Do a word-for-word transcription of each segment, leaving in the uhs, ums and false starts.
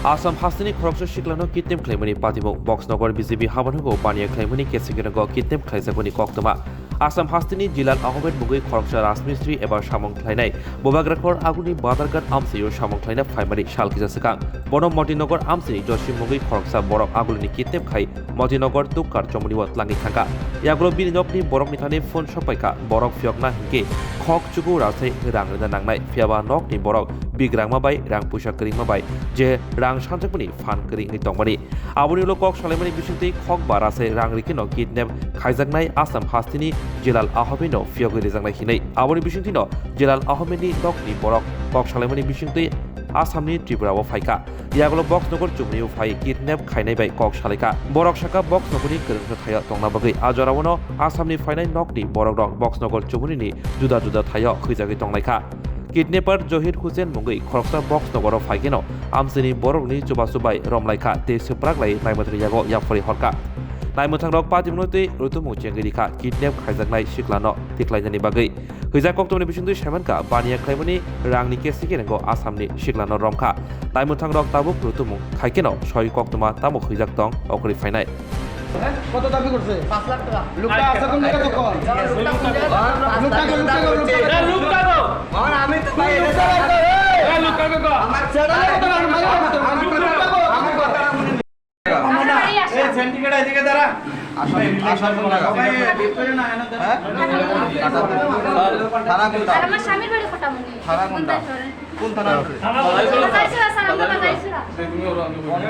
Assam hasteni khoroksa siklano kidnap khlaimani patimung. Boxnagar B J P habanhugo baniya khlaimani kesekiranggo kidnap khlaijakmani koktwma. Assam hasteni Jilal Ahmed mungwi khoroksa rajmistri eba samung khlainai Bubagrakhor agulini Badarghat amchaio samung khlaina phaimani sal kisa swkang. Bono Motinagar amchaini Joshim mungwi khoroksa borok agulini kidnap khai Motinagar Tukkar chomoni o tlangwi thangkha. Yagulo bini nokni borokni thani phone sokpaikha, borok phiyokna hinkhe khok chuku rasai rang rina nangnai, phiyaba nokni borok bigrangma bai rang puisa kwrwingma bai je rang sanjakmani phan kwrwi wngwi tongmani. Aboni ulo kok salaimani bisingtwi khok ba rasai rang rikeno kidnap khaijaknai Assam hasteni Jilal Ahmedno phiyogwi rijaknai hinwi. Aboni bisingtwino Jilal Ahmedni nokni borok kok salaimani bisingtwi Assamni Tripura o phaikha. Yagulo Boxnagar chumui o phai kidnap khainai bai kok salaikha. Borok sakha Boxnagarni kwrwngsa thaio tongna bagwi. A joraono Assamni phainai nokni borokrok Boxnagar chumuini juda juda thaio khwijagwi tonglaikha. Kidnapper Johir Hussain mungwi khoroksa Boxnagar o phaikeno amchaini borokni chubachu bai romlaikha tei swpraklai naimwthangni yago yaphari horkha. Naimwthangrok patimungno tei rutumung chengwi rikha kidnap khaijaknai siklano tiklainani bagwi. Hwijak koktwmani bisingtwi saimankha, baniya khlaimani rangni kesekiranggo Assamni siklano romkha. Naimwthangrok tabuk rutumung khaikeno soi koktwma tamo hwijak tong okhorwi phainai. কত দাবি করছে? পাঁচ লাখ টাকা। লোকটা আছে কোন জায়গা তো কর। লোকটা কোন জায়গা? লোকটা কোন জায়গা? লোকটা কোন জায়গা? লোকটা কোন জায়গা? লোকটা কোন জায়গা? এ, লোকটা কোন জায়গা? আমার চ্যানেলে কত টাকা? আমার, আমার, আমার, আমার, আমার, আমার, এই সেন্টিগ্রেড এদিকে দাঁড়া। আসামি, আসামি কোন জায়গা? হ্যাঁ? থানা কোনটা? আর আমার স্বামীর বাড়ি কোটামুনি। থানা কোনটা? কোন থানা? কোন থানা? বাজাইছড়া, স্যার, আমরা বাজাইছড়া।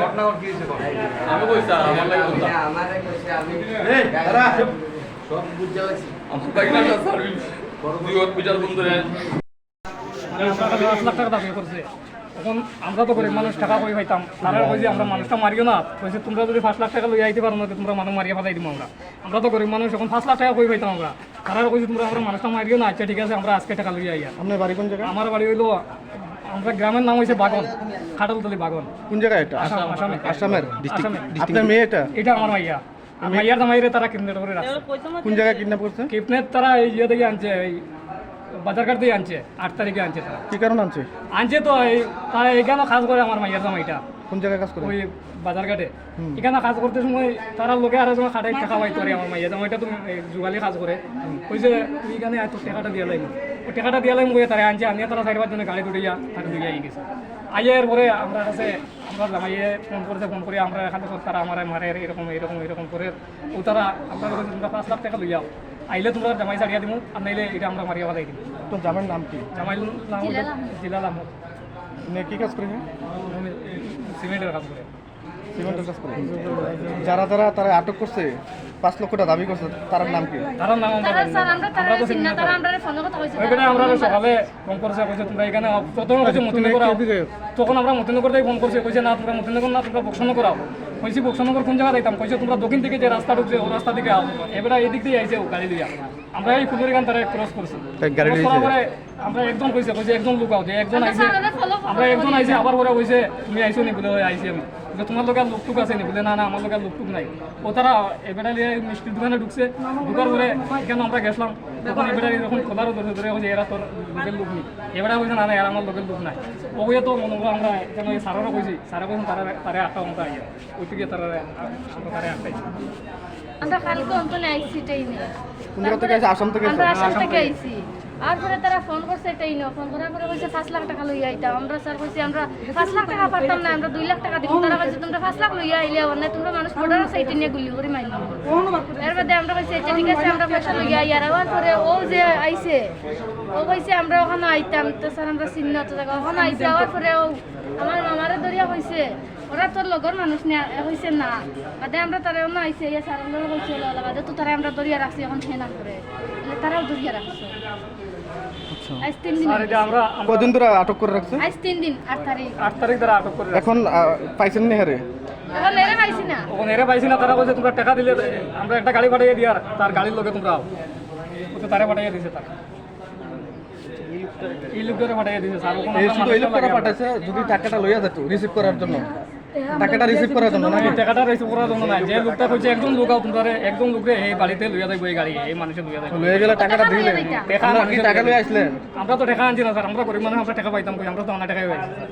ঘটনা ঘট কি হয়েছে? আমি কই, স্যার, আমার লাগে কোনটা? এই, দাঁড়া। সব বুঝতে পারছি। আমার লাগে না, স্যার, ওই দুই ওর বিচার বন্ধ রে। মানে, আমরা কাছে পাঁচ লাখ টাকা দাবি করছে। এখন আমরা তো গরিব মানুষ, টাকা কই পাইতাম? তারা কইছে, "আমরা মানুষটা মারিও না।" কইছে, "তোমরা যদি পাঁচ লাখ টাকা লইয়া আইতে পারো না, তো তোমরা মানুষ মারিয়া ফালাই দিবো আমরা।" আমরা তো গরিব মানুষ, এখন পাঁচ লাখ টাকা কই পাইতাম আমরা? তারা কইছে, "তোমরা আমরা মানুষটা মারিও না, আচ্ছা ঠিক আছে, আমরা আজকে টাকা লইয়া আইয়া।" আপনার বাড়ি কোন জায়গায়? আমার বাড়ি হইলো, আমরা গ্রামের নাম হইছে বাগন, খাটলতলি বাগন। কোন জায়গায় এটা? আসাম, আসামে। আসামের? আসামে। আপনার মেয়ে এটা? এটা আমার মাইয়া। আর মাইয়ার জামাইরে তারা কিডন্যাপ করে রাখছে। কোন জায়গায় কিডন্যাপ করছে? কিডন্যাপ তারা এই ইয়ে থেকে আনছে, এই বাজারঘাট থেকে আনছে, আট তারিখে আনছে তারা। কি কারণে আনছে? আনছে তো এই, তারা এখানে কাজ করে আমার মাইয়ার জামাইটা। কোন জায়গায় কাজ করে? ওই বাজারঘাটে। হুম। এখানে কাজ করতে সময় তারা লোকে আরো জনে খাটাই টাকা পাইতো আর আমার মাইয়া জামাইটা তো এই জুগালি কাজ করে। হুম। ওই যে তুই এখানে এত টাকাটা দিয়ে লাইন, ওই টাকাটা দিয়ে লাইন বলে তারা আনছে, আনিয়ে তারা চার পাঁচ জনে গাড়ি তুলিয়া তারা দিয়ে গেছে। আইয়া এরপরে আমরা কাছে আমরা জামাইয়ে ফোন করছে, ফোন করে আমরা এখানে তো তারা আমার মারে এরকম, এরকম, এরকম করে। ও তারা আমরা বলছি, "তোমরা পাঁচ লাখ টাকা লইয়াও, আইলে তোমরা জামাই ছাড়িয়া দিমু, আর নাইলে এটা আমরা মারিয়া ফালাই দিমু।" তো জামাইর নাম কি? জামাইর নাম হলো জিলাল আহমদ। জিলাল আহমদ। উনি কি কাজ করে? উনি সিমেন্টের কাজ করে। সিমেন্টের কাজ করে। যারা যারা তারা আটক করছে, পাঁচ লক্ষ টাকা দাবি করছে, তার নাম কি? তার নাম আমরা তারা জানি না। স্যার, আমরা তারা আমরা তো চিনি না, চিনি না তারা তারা। আমরা ফোনে কথা কইছে, ওই তারা বেটা আমরা ফোন নাম্বার সকালে ফোন করছে, কইছে, "তোমরা এখানে আও।" প্রথমে কইছে, আচ্ছা, তুমি "মতিনগর আও।" একটু এদিকে আও। তখন আমরা মতিনগর থেকে ফোন করছি, কইছে, "না, তোমরা মতিনগর না, তোমরা বক্সনগর আও।" কইছি, "বক্সনগর কোন জায়গা যাইতাম?" কইছে, "তোমরা দক্ষিণ থেকে যে রাস্তা ঢুকছে, ওই রাস্তা দিকে আও।" এবারে এই দিক দিয়ে আইছে ও গাড়ি লইয়া। আমরা এই ফুলবাড়ি গান তারা ক্রস করছি। তাই গাড়ি ক্রস করার লইছে? পরে আমরা একজন কইছে, কইছে, "একজন লোক আও", যে একজন আমরা আইছে, স্যার, আমরা ফলো আমরা একজন করি। আইছে, আবার পরে কইছে, "তুমি আইছো নি?" বলে, "ওই আইছি আমি।" বলে, "তোমার লগে আর লোকটুক আছে নি?" বলে, "না, না, আমার লগে আর লোকটুক নাই।" ও তারা এবারে লিয়ে মিষ্টির দোকানে ঢুকছে, ঢুকার পরে এখানে আমরা গেছিলাম, তখন এবারে এরকম খোলারও ধরে ধরে, ওই যে এরা তোর লোকের লোক নি। এবারে কইছে, "না, না, এরা আমার লোকের লোক নাই।" ও কইয়া তো মনে করো আমরা এখানে ওই স্যারেরও কইছি, স্যারে কইছেন তারা, তারা আটকা আমরা আইয়া, ওই থেকে তারা, আমরা তারা আটকাইছি। আমরা কালকে অন্তনে আইছি ট্রেনে। কোন জায়গা থেকে আইছে? আসাম থেকে আইছে? আমরা আসাম থেকে আইছি। আর পরে তারা ফোন করছে ট্রেনে, ফোন করার পরে কইছে পাঁচ লাখ টাকা লইয়া আইতাম। আমরা স্যার কইছি আমরা পাঁচ লাখ টাকা পারতাম না, আমরা দুই লাখ টাকা দিব। তারা কইছে, "তোমরা পাঁচ লাখ লইয়া আইলে আবার না, তোমরা মানুষ বর্ডার আছে, এটা নিয়ে গুলি করে মারি।" এর বাদে আমরা কইছি, "আচ্ছা ঠিক আছে, আমরা পয়সা লইয়া আই।" আর আওয়ার পরে ও যে আইছে, ও কইছে, "আমরা ওখানে আইতাম, তো স্যার আমরা চিনি না তো জায়গা।" ওখানে আইছে, আওয়ার পরে ও আমার মামারে ধরিয়া কইছে, "ওরা তোর লগর মানুষ নি?" এ কইছে, "না।" বাদে আমরা তারা অন্য আইছে, ইয়া স্যার আমরা কইছে, "ওলা, ওলা।" বাদে তো তারা আমরা ধরিয়া রাখছি, এখন সে না করে। বলে, তারাও ধরিয়া রাখছে। আচ্ছা। আজ তিন দিন স্যার, হয়ে এটা গেছে। আমরা, আমরা কদিন ধরে আটক করে রাখছে? আজ তিন দিন, আট তারিখ। আট তারিখ ধরে আটক করে রাখছে। এখন, আহ, পাইছেন নি হেরে? এখন এরে পাইছি না। এখন এরে পাইছি না, তারা কইছে, "তোমরা টাকা দিলে আমরা একটা গাড়ি পাঠাইয়া দিয়ার, তার গাড়ির লগে তোমরা আও।" ও তো তারে পাঠাইয়া দিছে তারা। এই লোকটারে পাঠাইয়া দিছে, স্যার, ওখানে এই আমরা শুধু এই মানুষটা লোকটারে লাগে। পাঠাইছে, যদি টাকাটা লইয়া যেত, রিসিভ করার জন্য। টাকাটা রিসিভ করার জন্য, নাকি? এই টাকাটা রিসিভ করার জন্য না। যে লোকটা কইছে, "একজন লোক আও তোমরা রে, একজন লোক রে, এই বাড়িতে লইয়া যাইবো, এই গাড়ি, এই মানুষে লইয়া যাইবো।" লইয়া গেলে টাকাটা দিলে? টাকা আমরা কি মানুষে টাকা লইয়া লইয়া আইছিলেন? আমরা তো টাকা আনছি না, স্যার, আমরা গরিব মানুষ, আমরা টাকা পাইতাম কই, আমরা তো আনা টাকাই পাইছি, স্যার।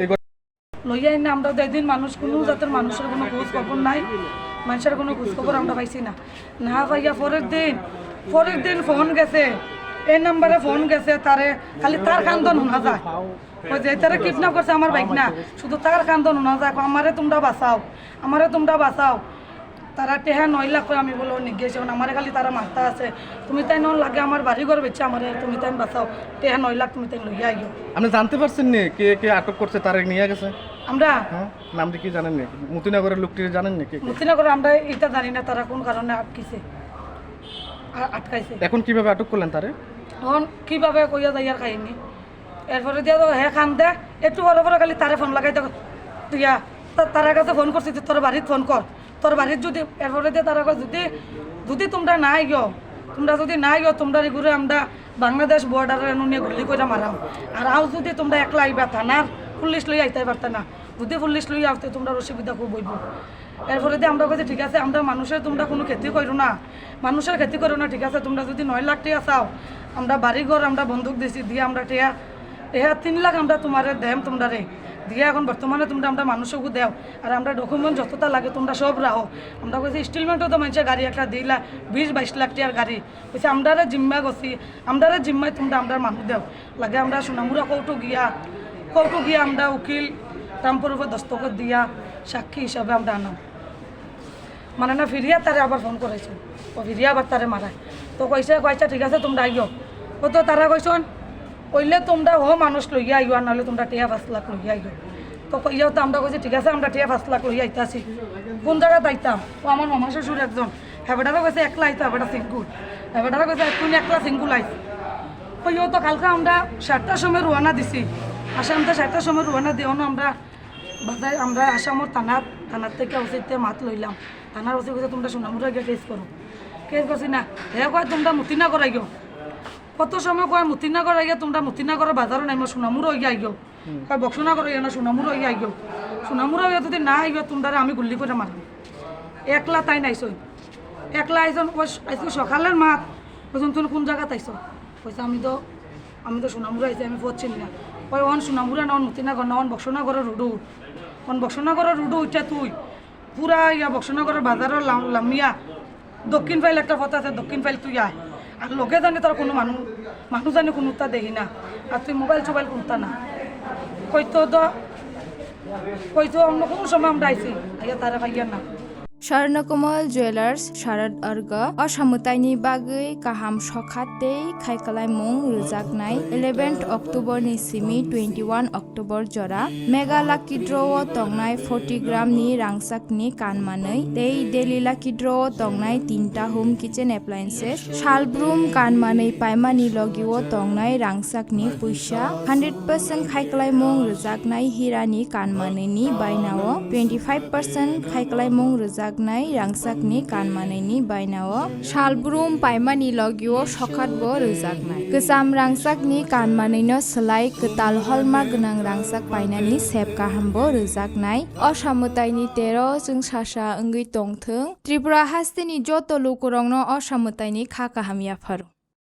এই লইয়া আইন না, আমরা দুই দিন মানুষ, কুনু জাতর মানুষর কুনু খোঁজ খবর নাই, মানষর কুনু খোঁজ খবর আমরা পাইছি না। না পাইয়া পরের দিন, পরের দিন ফোন গেছে, এই নাম্বারে ফোন গেছে, তারে খালি তার কান্দন হুনা যায়। ওই যে তারে কিডন্যাপ করছে আমার ভাইগ্না, শুধু তার কান্দন হুনা যায়, "আমারে তুমরা বাঁচাও, আমারে তুমরা বাঁচাও।" তারা টেহা নয় লাখ কই আমি বুলে নিগেছি, এখন আমারে খালি তারা মারতা আছে, "তুমি তাইন অন লাগে আমার বাড়ি ঘর বেচে আমারে, তুমি তাইন বাঁচাও, টেহা নয় লাখ তুমি তাইন লইয়া আইও।" আপনি জানতে পারছেন নি কে কে আটক করছে, তারে নিয়া গেছে? আমরা হ্যাঁ, নামটা কি জানেন নি? মতিনগরের লোকটি জানেন নি কে কে? মতিনগরে আমরা ইটা জানি না তারা কোন কারণে আটকিছে, আ-, আটকাইছে। এখন কিভাবে আটক করলেন তারে? এখন কিভাবে কইয়া যাইয়ার কাহিনী। এরপরে দিয়া তো হে কান্দে, একটু পরে পরে খালি তারে ফোন লাগাই দেখো, তুইয়া তা-, তারার কাছে ফোন করছি, তুই তোর বাড়িত ফোন কর, তোর বাড়িত যদি, এরপরে দিয়া তারা কয়, "যদি, যদি তুমরা না আইও, তুমরা যদি না আইও, তুমরার ইগুরে আমরা বাংলাদেশ বর্ডারে এনো নিয়া গুল্লি কইরা মারাম। আর আও যদি তুমরা একলা আইবা, থানার পুলিশ লইয়া আইতায় পারতা না, যদি পুলিশ লইয়া আও তে তুমরার অসুবিধা খুব অইবো।" এরপরে দিয়া আমরা কইছি, "ঠিক আছে, আমরা মানুষর তুমরা কুনু ক্ষতি করো না, মানুষর ক্ষতি করো না, ঠিক আছে, তুমরা যদি নয় লাখ টেকা চাও, আমরা বাড়ি ঘর আমরা বন্ধক দিছি, দিয়া আমরা টেকা, টেকা তিন লাখ আমরা তুমারে দেম, তুমরারে দিয়া এখন বর্তমানে তুমরা আমরা মানুষগু দেও, আর আমরা ডকুমেন্ট যতটা লাগে তুমরা সব রাখো।" আমরা কইছি, "ইনস্টলমেন্টও তো মানষে গাড়ি একটা দিলা, বিশ বাইশ লাখ টেকার গাড়ি।" কইছে, "আমরারে জিম্মা গছি, আমরারে জিম্মায় তুমরা আমরার মানুষ দেও, লাগে আমরা সোনামুরা কোর্টো গিয়া, কোর্টো গিয়া আমরা উকিল রামপুর উপর দস্তখত দিয়া সাক্ষী হিসাবে আমরা আনাম।" মানে না, ফিরিয়া তারে আবার ফোন করাইছে, ও ফিরিয়া আবার তারে মারায়। তো কইছে, কইছে, "ঠিক আছে, তুমরা আইও।" ও তো তারা কইছন, "অইলে তুমরা হো মানুষ লইয়া আইও, আর নাহলে তুমরা টেকা পাঁচ লাখ লইয়া আইও।" তো কইয়াও তো আমরা কইছি, "ঠিক আছে, আমরা টেকা পাঁচ লাখ লইয়া আইতাছি।" কোন জাগাত আইতাম? ও আমার মামা শ্বশুর একজন, হেবেটারও কইছে একলা আইতো, হেবেটা সিঙ্গুল, হেবেটারও কইছে, "তুই একলা সিঙ্গুল আইস।" কইয়াও তো কালকে আমরা সাতটার সময় রওনা দিছি, আসাম তো সাতটার সময় রওনা দিও না আমরা বাজার আমরা আসামর থানাত, থানার থেকে ওসিতে মাত লইলাম। থানার ওসি কইছে, "তুমরা সোনামুরা গিয়া কেস করো।" কেস করছি না। হে কয়, "তুমরা মতিনগর আইও।" কত সময় কয়, "মতিনগর আইয়া তুমরা মতিনগর বাজারো নাইমো, সোনামুরা অইয়া আইও।" কয়, "বক্সনগর অইয়া না, সোনামুরা অইয়া আইও। সোনামুরা অইয়া যদি না আইও, তুমরারে আমি গুল্লি কইরা মারমু।" একলা তাইন আইছইন। একলা আইছইন, কয়, আইজকে সকালের মাত। কইছইন, "তুমি কোন জাগাত আইছো?" কইছে, "আমি তো, আমি তো সোনামুরা আইছি, আমি পথ চিনি না।" কয়, "অন সোনামুরা না, অন মতিনগর না, অন বক্সনগরর রোডো উঠ। অন বক্সনগরর রোডো উঠিয়া তুই পুরা ইয়া বক্সনগরর বাজারো লাম-, লামিয়া দক্ষিণ ফাইল একটা পথ আছে, দক্ষিণ ফাইল তুই আয়। আর লগে জানি তোর কুনু মানুষ, মানুষ জানি কুনুতা দেখি না। আর তুই মোবাইল সোবাইল কুনতা না।" কইতো তো, কইতো অন্য কুনু সময় আমরা আইছি, আইয়া তারে পাইয়ার না। স্বর্ণকমল জুয়েলার্স শারদ অর্ঘ অসমতায়নি bagwi kaham sokhat tei khaikhlaimung rwjaknai eleventh October ni simi twenty-one October jora Mega Lucky Draw o tongnai forty gram ni rangchak ni kanmanwi tei Daily Lucky Draw o tongnai tinta home kitchen appliances, salbrum kanmanwi paimani logi o tongnai rangchak ni puisa, hundred percent khaikhlaimung rwjaknai hira ni kanmanwi ni baina o twenty five percent khaikhlaimung rwjaknai rangchak ni kanmanwi ni baina o salbrum paimani logi o sokhat bo rwjaknai. Kwcham rangchak ni kanmanwi no swlai kwtal holma gwnang rangchak painani sep kaham bo rwjaknai. Osamwtai ni tero chwng sasa wngwi tongthwng. Tripura haste ni joto lukurok no osamwtai ni kha kaham yapharo.